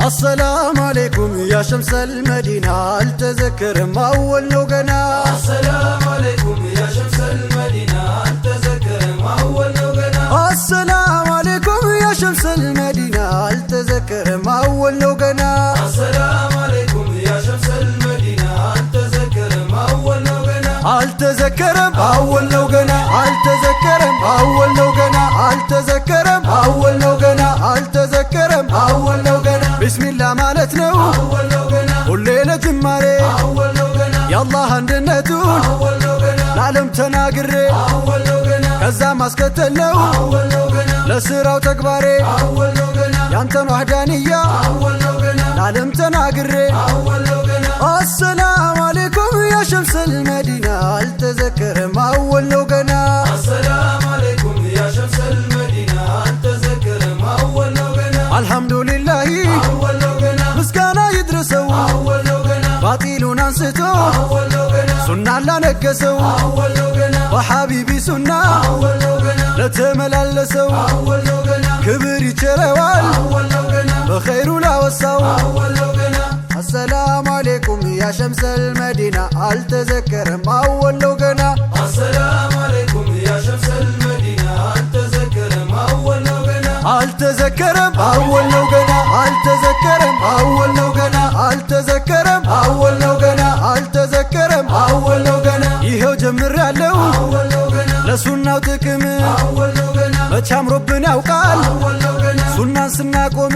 አሰላም አሌይኩም ያ ሸምሰል መዲና፣ አልተዘከረም አወል ነው ገና። አሰላም አለይኩም ያ ሸምሰል መዲና፣ አልተዘከረም አወል ነው ገና። አሰላም አሌይኩም ያ ሸምሰል መዲና፣ አልተዘከረም አወል ነው ገና። አሰላም አለይኩም ያ ሸምሰል መዲና፣ አልተዘከረም አወል ነው ገና። አልተዘከረም አወል ነው ገና፣ አልተዘከረም አወል ነው ገና፣ አልተዘከረም አወል ነው ገና፣ አልተዘከረም አወል ነው ገና። ቢስሚላ ማለት ነው አወል ነው ገና። ሁሌ ለጅማሬ። አወል ነው ገና። የአላህ አንድነቱን አወል ነው ገና። ለዓለም ተናግሬ። አወል ነው ገና። ከዛ ማስከተል ነው አወል ነው ገና። ለስራው ተግባሬ። አወል ነው ገና። ያንተን ዋህዳንያ አወል ነው ገና። ለዓለም ተናግሬ። አወል ነው ገና። አሰላም አሌይኩም ያ ሸምሰል መዲና፣ አልተዘከረም አወል ነው ገና። አሰላም አለይኩም ያ ሸምሰል መዲና፣ አልተዘከረም አወል ነው ገና። አልሐምዱሊላሂ አወል ነው ገና። ምስጋና ይድረሰው። አወል ነው ገና። ባጢሉን አንስቶ አወል ነው ገና። ሱናን ላነገሰው። አወል ነው ገና። በሐቢቢ ሱና አወል ነው ገና። ለተመላለሰው። አወል ነው ገና። ክብር ይቸረዋል አወል ነው ገና። በኸይሩ ላወሳው። አወል ነው ገና። አሰላሙ አሌይኩም ያ ሸምሰል መዲና፣ አልተዘከረም አወል ነው ገና። አሰላም አለይኩም ያ ሸምሰል መዲና፣ አልተዘከረም አወል ነው ገና። አልተዘከረም አወል ነው ገና፣ አልተዘከረም አወል ነው ገና፣ አልተዘከረም አወል ነው ገና፣ አልተዘከረም አወል ነው ገና። ይኸው ጀምሬያለሁ አወል ነው ገና። ለሱናው ጥቅም። አወል ነው ገና። መች አምሮብን ያውቃል አወል ነው ገና። ሱናን ስናቆም።